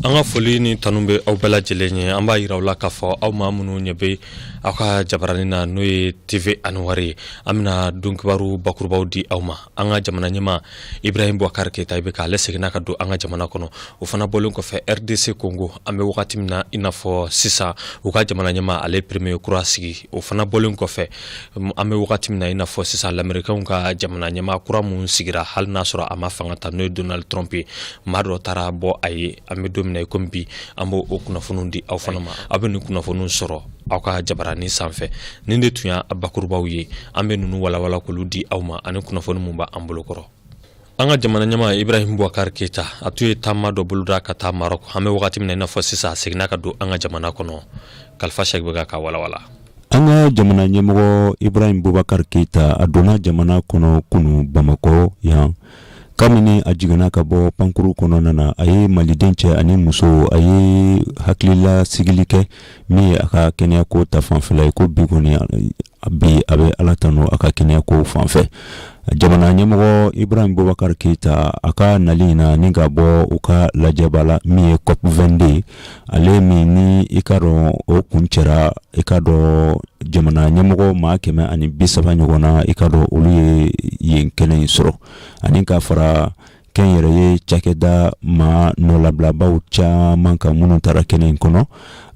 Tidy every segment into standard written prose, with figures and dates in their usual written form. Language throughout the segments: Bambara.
An ka foli ni tanu bɛ aw bɛɛ lajɛlen ye. An b'a yira aw la k'a fɔ aw maa minnu ɲɛ bɛ aw ka jabaranin na, n'o ye TV Anwar ye, an bɛna donkibaru bakurubaw di aw ma. An ka jamana ɲɛmaa Ibrahim Boubacar Keita, IBK, ale seginna ka don an ka jamana kɔnɔ. O fana bɔlen kɔfɛ, RDC Congo, an bɛ wagati min na i n'a fɔ sisan, u ka jamana ɲɛmaa, ale premier kura sigi. O fana bɔlen kɔfɛ, an bɛ wagati min na i n'a fɔ sisan, lamɛrikɛnw ka jamana ɲɛmaa kura mun sigira, hali n'a sɔrɔ a ma fanga ta, n'o ye Donald Trump ye, maa dɔ taara bɔ a ye. An bɛ don min na i komi bi, an b'o o kunnafoniw di aw fana ma. Aw bɛ nin kunnafoniw sɔrɔ aw ka jabaranin sanfɛ. Nin de tun y'a bakurubaw ye. An bɛ ninnu walawala k'olu di aw ma ani kunnafoni mun b'an bolo kɔrɔ. An ka jamana ɲɛmaa Ibrahim Boubacar Keita, a tun ye taama dɔ boloda ka taa Maroc. An bɛ wagati min na i n'a fɔ sisan, a seginna ka don an ka jamana kɔnɔ. Kalifa Sɛki bɛ ka walawala. An ka jamana ɲɛmɔgɔ Ibrahim Boubacar Keita, a donna jamana kɔnɔ kunu Bamakɔ yan. Kabini a jiginna ka bɔ pankuru kɔnɔna na, a ye maliden cɛ ani muso, a ye hakilila sigili kɛ min ye a ka kɛnɛyako ta fanfɛla ye, ko bi kɔni bi a bɛ Ala tanu a ka kɛnɛyako fanfɛ. Jamana ɲɛmɔgɔ Ibrahim Boubacar Keita, a ka nali in na ni ka bɔ u ka lajɛba la min ye COP 22, ale min ni i ka dɔn o kuncɛra, i ka dɔn jamana ɲɛmɔgɔ maa 130 ɲɔgɔn na, i ka dɔn olu ye yen kɛnɛ in sɔrɔ, ani ka fara kɛnyɛrɛye cakɛda maa nɔlabilabaw caman kan minnu taara kɛnɛ in kɔnɔ.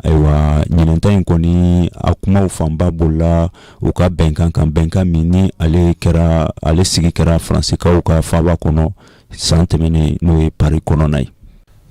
Ayiwa, ɲinɛnta in kɔni, a kumaw fanba bolila u ka bɛnkan kan, bɛnkan min ni ale kɛra, ale sigi kɛra Faransikaw ka faaba kɔnɔ san tɛmɛnen, n'o ye Paris kɔnɔna ye.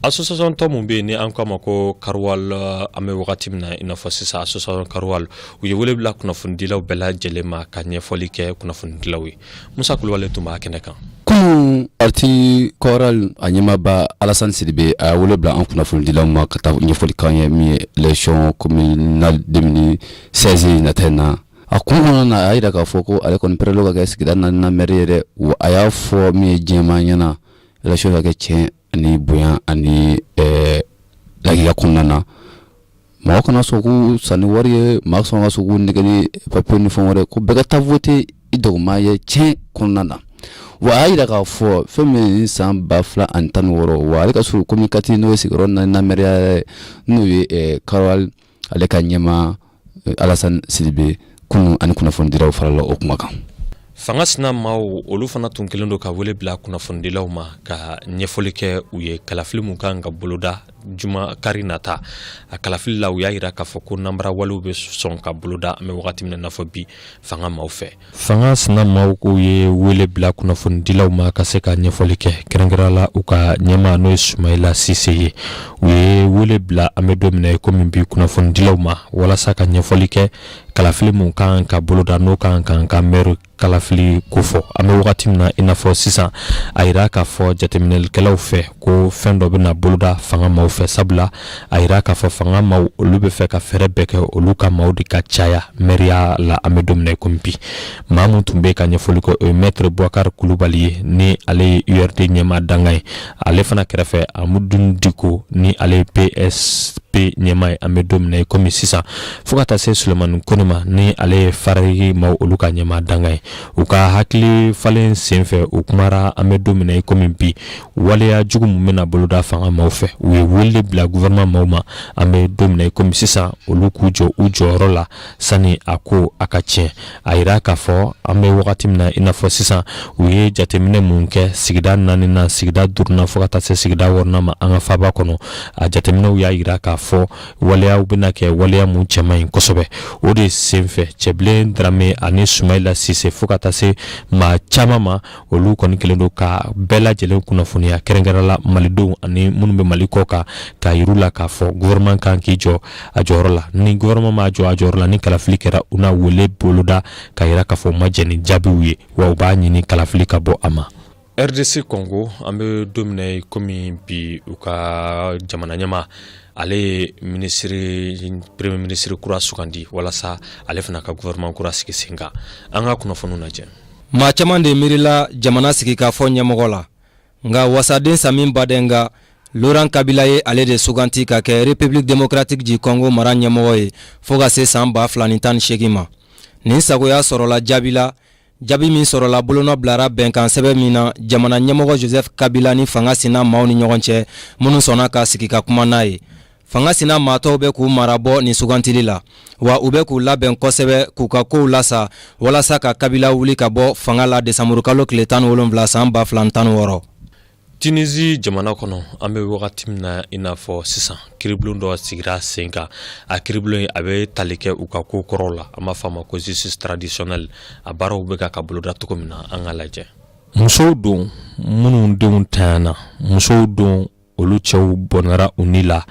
Association tɔ mun bɛ yen ni an k'a ma ko Carwal, an bɛ wagati min na i n'a fɔ sisan, association Carwal, u ye wele bila kunnafonidilaw bɛɛ lajɛlen ma ka ɲɛfɔli kɛ kunnafonidilaw ye. Musa Kulubali tun b'a kɛnɛ kan. Kunun, parti Carwal a ɲɛmaaba Alassane Sidibe, a y'a wele bila an kunnafonidilaw ma ka taa ɲɛfɔli k'an ye min ye élection communale 2016 nata in na. A kun kɔnɔna na, a y'a jira k'a fɔ ko ale kɔni pɛrɛlen ka kɛ sigida naaninan maire ye dɛ. Wa a y'a fɔ min ye diɲɛmaa ɲɛna, élection ka kɛ tiɲɛ ani bonya ani lakiya kɔnɔna na. Mɔgɔ kana sɔn k'u san ni wari ye, maa sɔn ka sɔn k'u nɛgɛ ni papier ni fɛn wɛrɛ, ko bɛɛ ka taa voter i dɔgɔma ye tiɲɛ kɔnɔna na. Wa a y'a jira k'a fɔ fɛn min ye san 2016, wa ale ka sɔrɔ commune 4, n'o ye sigiyɔrɔ naaninan maire ye, n'o ye Carwal, ale ka ɲɛmaa Alassane Sidibe, kunun ani kunnafonidilaw farala o kuma kan. Fanga sina maaw, olu fana tun kɛlen don ka wele bila kunnafonidilaw ma ka ɲɛfɔli kɛ u ye kalafili mun kan ka boloda juma kari nata. A kalafili la, u y'a jira k'a fɔ ko nanbara walew bɛ sɔn ka boloda an bɛ wagati min na n'a fɔ bi fanga maaw fɛ. Fanga sina maaw k'u ye wele bila kunnafonidilaw ma ka se ka ɲɛfɔli kɛ, kɛrɛnkɛrɛn la u ka ɲɛmaa, n'o ye Sumayila Sise ye. U ye wele bila, an bɛ don min na i komi bi, kunnafonidilaw ma walasa ka ɲɛfɔli kɛ kalafili mun kan ka boloda, n'o kan kan ka maire kalafili kofɔ an bɛ wagati min na i n'a fɔ sisan. A yira k'a fɔ jateminɛlikɛlaw fɛ ko fɛn dɔ bɛna boloda fanga maaw fɛ, sabula a yira k'a fɔ fanga maaw, olu bɛ fɛ ka fɛɛrɛ bɛɛ kɛ olu ka maaw de ka caya mɛriya la an bɛ don min na i komi bi. Maa mun tun bɛ ka ɲɛfɔli kɛ, o ye maître Boubacar Kulubali ye, ni ale ye URD ɲɛmaa dankan ye. Ale fana kɛrɛfɛ, Amadu Diko, ni ale ye PSP ɲɛmaa ye an bɛ don min na i komi sisan, fo ka taa se Sulemani Kone ma, ni ale ye FAREG maaw, olu ka ɲɛmaa dankan ye. U ka hakili falen senfɛ, u kumara an bɛ don min na i komi bi, waleya jugu mun bɛna boloda fanga maaw fɛ. U ye wele bila gouvernement maaw ma, an bɛ don min na i komi sisan, olu k'u jɔ u jɔyɔrɔ la sani a ko a ka tiɲɛ. A yira k'a fɔ an bɛ wagati min na i n'a fɔ sisan, u ye jateminɛ mun kɛ sigida naaninan, sigida duurunan, fo ka taa se sigida wɔɔrɔnan ma an ka faaba kɔnɔ, a jateminɛw y'a yira k'a fɔ waleyaw bɛna kɛ, waleya mun cɛ man ɲi kosɛbɛ. O de senfɛ, Cɛbilen Darame ani Sumayila Sise, fo ka taa se maa caman ma, olu kɔni kɛlen don ka bɛɛ lajɛlen kunnafoniya, kɛrɛnkɛrɛn la malidenw ani minnu bɛ Mali kɔ kan, k'a yir'u la k'a fɔ gouvernement kan k'i jɔ a jɔyɔrɔ la. Ni gouvernement m'a jɔ a jɔyɔrɔ la, ni kalafili kɛra, u na wele boloda k'a yira k'a fɔ u ma jɛn ni jaabiw ye, wa u b'a ɲini kalafili ka bɔ a ma. RDC Congo, an bɛ don min na komi bi, u ka jamana ɲɛmaa, ale ye minisiri, premier ministre kura sugandi walasa ale fana ka gouvernement kura sigi sen kan. An ka kunnafoniw lajɛ. Maa caman de miirila jamana sigikafɔ ɲɛmɔgɔ la, nka wasaden Sami Badenga, Laurent Kabila ye ale de suganti ka kɛ République démocratique du Congo mara ɲɛmɔgɔ ye fo ka se san 2018 ma. Nin sagoya sɔrɔla jaabi la. Jaabi min sɔrɔla bolonɔ bilara bɛnkan sɛbɛn min na jamana ɲɛmɔgɔ Joseph Kabila ni fanga sina maaw ni ɲɔgɔn cɛ, minnu sɔnna ka sigi ka kuma n'a ye. Fanga sina maa tɔw bɛ k'u marabɔ nin sugantili la, wa u bɛ k'u labɛn kosɛbɛ k'u ka kow lasa walasa ka Kabila wuli ka bɔ fanga la desanburukalo tile 17 san 2016. Tunisie jamana kɔnɔ, an bɛ wagati min na i n'a fɔ sisan, kiribulon dɔ sigira sen kan. A kiribulon in, a bɛ tali kɛ u ka ko kɔrɔw la, an b'a fɔ a ma ko justice traditionnelle. A baaraw bɛ ka boloda cogo min na, an ka lajɛ. Musow don minnu denw tanyana, musow don olu cɛw bɔnɛra u ni la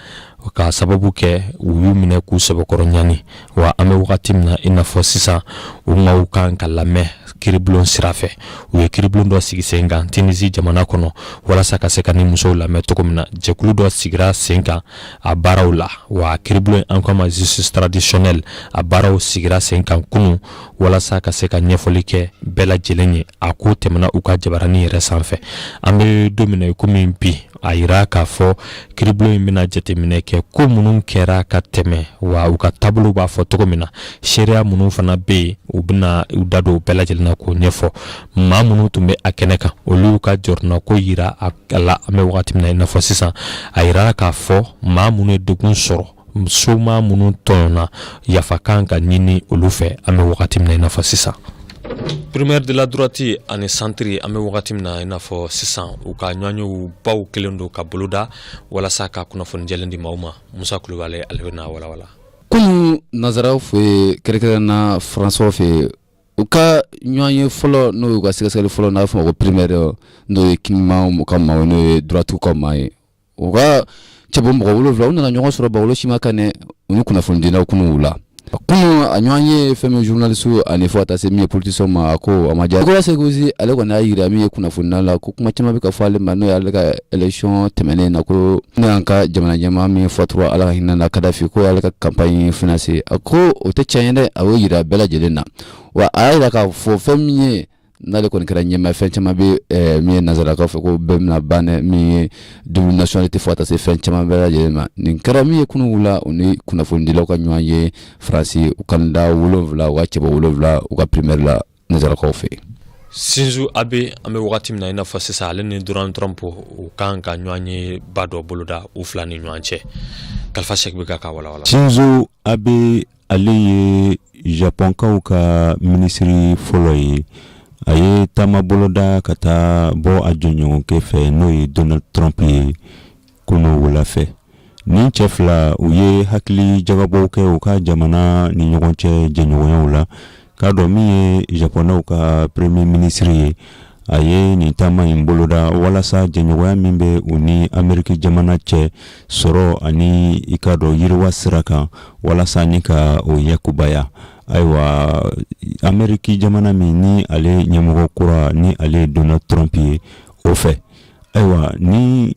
ka sababu kɛ u y'u minɛ k'u sɛbɛkɔrɔ ɲani. Wa an bɛ wagati min na i n'a fɔ sisan, u maaw kan ka lamɛn kiribulon sira fɛ. U ye kiribulon dɔ sigi sen kan Tunisie jamana kɔnɔ walasa ka se ka ni musow lamɛn cogo min na. Jɛkulu dɔ sigira sen kan a baaraw la. Wa kiribulon, an ko a ma justice traditionnelle, a baaraw sigira sen kan kunun walasa ka se ka ɲɛfɔli kɛ bɛɛ lajɛlen ye. A ko tɛmɛna u ka jabaranin yɛrɛ sanfɛ. An bɛ don min na i komi bi, a yira k'a fɔ kiribulon in bɛna jateminɛ kɛ ko minnu kɛra ka tɛmɛ, wa u ka taabolo b'a fɔ cogo min na, seereya minnu fana bɛ yen, u bɛna u da don u bɛɛ lajɛlen na k'o ɲɛfɔ. Maa minnu tun bɛ a kɛnɛ kan, olu y'u ka jɔrɔnako yira a la. An bɛ wagati min na i n'a fɔ sisan, a yira k'a fɔ maa minnu ye degun sɔrɔ, somaa minnu tɔɲɔna, yafa kan ka ɲini olu fɛ an bɛ wagati min na i n'a fɔ sisan. Primaire de la droite ani centre, an bɛ wagati min na i n'a fɔ sisan, u ka ɲɔgɔnyew baw kelen don ka boloda walasa ka kunnafoni jɛlen di maaw ma. Musa Kulubali, ale bɛ na walawala. Kunun, nanzaraw fɛ yen, kɛrɛnkɛrɛn na Faransaw fɛ yen, u ka ɲɔgɔn ye fɔlɔ, n'o y'u ka sɛgɛsɛgɛli fɔlɔ, n'a fɔ ma ko primaire, n'o ye kiniman ka maaw ye, n'o ye droite ka maa ye, u ka cɛbɔ mɔgɔ 7, u nana ɲɔgɔn sɔrɔ Bakolo Sima Kanɛ, u ni kunnafonidilaw kunun wula. Kunun a ɲɔgɔn ye fɛn min journaliste ani fo ka taa se min ye politicien ma, a ko a ma diya. Nicolas Sarkozy, ale kɔni y'a yira min ye kunnafonina la ko kuma caman bɛ ka fɔ ale ma, n'o y'ale ka élection tɛmɛnen na, ko n'o y'an ka jamana ɲɛmaa min fatura, Ala ka hinɛ na, Kadafi, ko y'ale ka campagne financer. A ko o tɛ tiɲɛ ye dɛ, a y'o yira bɛɛ lajɛlen na. Wa a y'a yira k'a fɔ fɛn min ye n'ale kɔni kɛra ɲɛmaa, fɛn caman bɛ min ye nanzarakaw fɛ, ko bɛɛ bɛna ban dɛ, min ye double nationalité fo ka taa se fɛn caman bɛɛ lajɛlen ma. Nin kɛra min ye kunun wula, u ni kunnafonidilaw ka ɲɔgɔn ye Faransi, u candidat 7, u ka cɛbɔ 7, u ka primaire la nanzarakaw fɛ. Shinzo Abe, an bɛ wagati min na i n'a fɔ sisan, ale ni Donald Trump, u kan ka ɲɔgɔn ye ba dɔ boloda u fila ni ɲɔgɔn cɛ. Kalifa Sɛki bɛ ka walawala. Shinzo Abe, ale ye Japɔnkaw ka minisiri fɔlɔ ye. A ye taama boloda ka taa bɔ a jɔɲɔgɔnkɛ fɛ, n'o ye Donald Trump ye, kunun wula fɛ. Nin cɛ fila, u ye hakili jagabɔw kɛ u ka jamana ni ɲɔgɔn cɛ jɛɲɔgɔnyaw la. K'a dɔn min ye Japɔnɛw ka premier ministre ye, a ye nin taama in boloda walasa jɛɲɔgɔnya min bɛ u ni Ameriki jamana cɛ sɔrɔ ani i k'a dɔn yiriwa sira kan, walasa ni ka o yakubaya. Ayiwa, Ameriki jamana min ni ale ɲɛmɔgɔ kura ni ale ye Donald Trump ye, o fɛ. Ayiwa, ni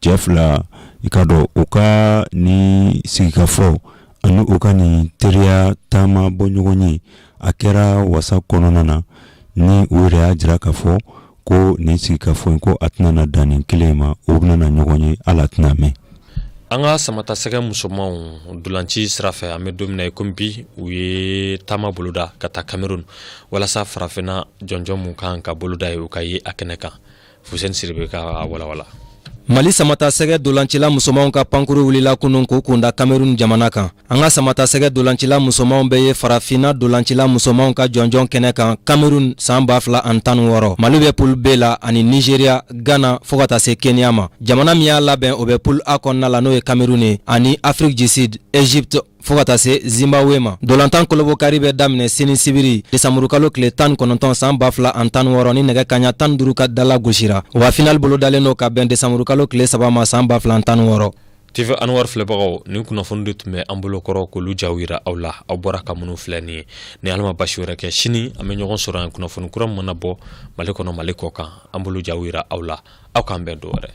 cɛ fila, i k'a dɔn u ka ni sigikafɔ ani u ka nin teriya taama bɔ ɲɔgɔn ye, a kɛra wasa kɔnɔna na ni u yɛrɛ y'a jira k'a fɔ ko nin sigikafɔ in, ko a tɛna na dan nin kelen ma, u bɛna na ɲɔgɔn ye, hali a tɛna mɛn. An ka samatasɛgɛ musomanw dolanci sira fɛ, an bɛ don min na i komi bi, u ye taama boloda ka taa Cameroun walasa farafinna jɔnjɔn mun kan ka boloda ye, u ka ye a kɛnɛ kan. Fuseni Siribe ka walawala. Mali samatasɛgɛ dolancila musomanw ka pankuru wulila kunun k'u kunda Cameroun jamana kan. An ka samatasɛgɛ dolancila musomanw bɛ ye farafinna dolancila musomanw ka jɔnjɔn kɛnɛ kan Cameroun san 2016. Mali bɛ poule B la ani Nigeria, Ghana fo ka taa se Kenya ma. Jamana min y'a labɛn, o bɛ poule A kɔnɔna la, n'o ye Cameroun ye, ani Afrique du Sud, Egypte fo ka taa se Zimbabwe ma. Dolantan kolobokari bɛ daminɛ sini sibiri desanburukalo tile 19 san 2016 ni nɛgɛ kaɲa 15 ka dala gosira. Wa final bolodalen don ka bɛn desanburukalo tile 3 ma san 2016. TV Anwar filɛbagaw, nin kunnafoni de tun bɛ an bolo kɔrɔ k'olu jaw yira aw la, aw bɔra ka minnu filɛ nin ye. Ni Ala ma basi wɛrɛ kɛ, sini an bɛ ɲɔgɔn sɔrɔ yan. Kunnafoni kura mana bɔ Mali kɔnɔ, Mali kɔ kan, an b'olu jaw yira aw la. Aw k'an bɛn don wɛrɛ.